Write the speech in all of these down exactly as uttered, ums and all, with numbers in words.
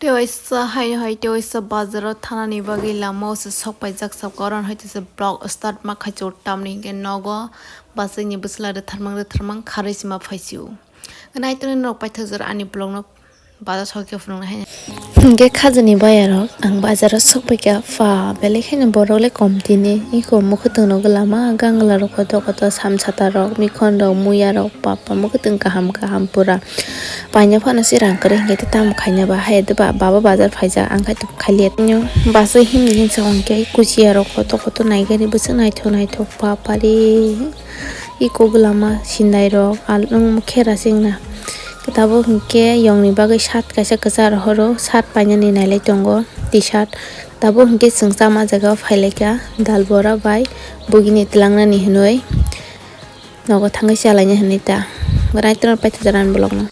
Tewaisa haino hai tewaisa bazaro thanani bagwi lamao se sok paijak, sab koron hai se vlog start ma khai chwng tamni hinkhe nogo bachai ni bwsla rwtharmang rwtharmang kharwi se ma phaisio. Naitroni norok paithak jora ani vlog no bazar sok khe phunuknai haino. Hinkhe khajani bayarok ang bazaro sok paikha pha belai kheno borok le kom tini iko mwkhwtwng nogo lama gangla rok koto koto samsata rok mikhon rok muya rok papa mwkhwtwng kaham kaham pura. Paina phano se rang kwrwi hinkhe tamo khaina ba hai de ba baba bazar phaijak ang khai tok khailiya. Bachai himni hinsa hinkhe kuchiya rok koto koto naigari bwswk naithok naithok bapare. Iko gwlama sindai rok alung khera singna. Tabuk hinkhe yongni bagwi shirt kaisa kwchar horo shirt painani nailai tongo t-shirt. Tabuk hinkhe chwng chama jaga phailaikha dal bora bai bugini twlangnani hinwi. Nogo thangwi chalaina hinwi ta. Gwnai twrwng paithajaran vlogno.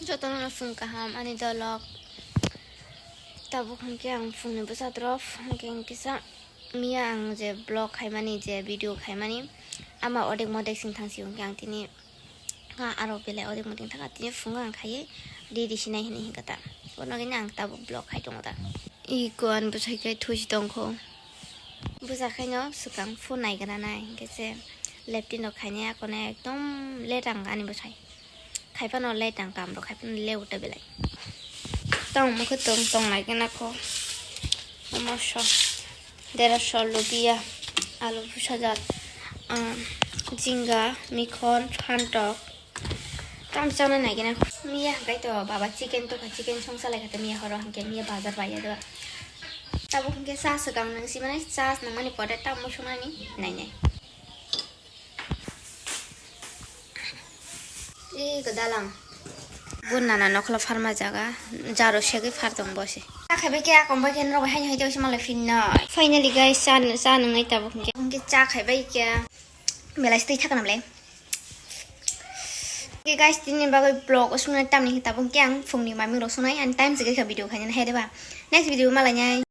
Jotono phung kaham ani dolok. Tabuk hinkhe ang phungni bwsa drop hinkhe kisa miya ang je vlog khaimani je video khaimani ama odek modek sing thangsi hinkhe ang tini nga aro belai odek modek thangkha tini phungo ang khaiwi ready sinai hinwi hinkha ta. Bono gini ang tabuk vlog khai tongo ta. Iko ani bwsai khe thusi tongkho. Bwsa khaino swkang phone naigra nai hinkhe se laptop no khainai akone ekdom late ang ani bwsai. Khaiphano late ang kam rok khaiphano le uta belai. Tong mukhe tong tong nai gana kho. Omo so. Dera so lubia. Alu bwsa jat. Um, jinga, mikhon, phantok. Tam chana nai gana kho. Miya hwnkhe to baba chicken to kha chicken song salai kha miya horo hwnkhe miya bazar bai ya do. Tabuk hwnkhe sa swkang nang si mane sa nang mani pore tam musung nani nai nai. Ih, kwdalang. Bo nana nokhla pharma jaga, jaro segwi phar tong bo se. Cha khaibai khe, akon bai khe norok haino hai tei se malai phinno. Finally guys, cha, cha nwngnai tabuk hinkhe. Hinkhe cha khaibai khe. Belai se twi thakna mle. Hinkhe guys, tini bagwi vlog o sungnai tamni hinkhe tabuk hinkhe ang phungni maming rok sungnai, ani time se kha video khainani hai de ba. Next video malai nai.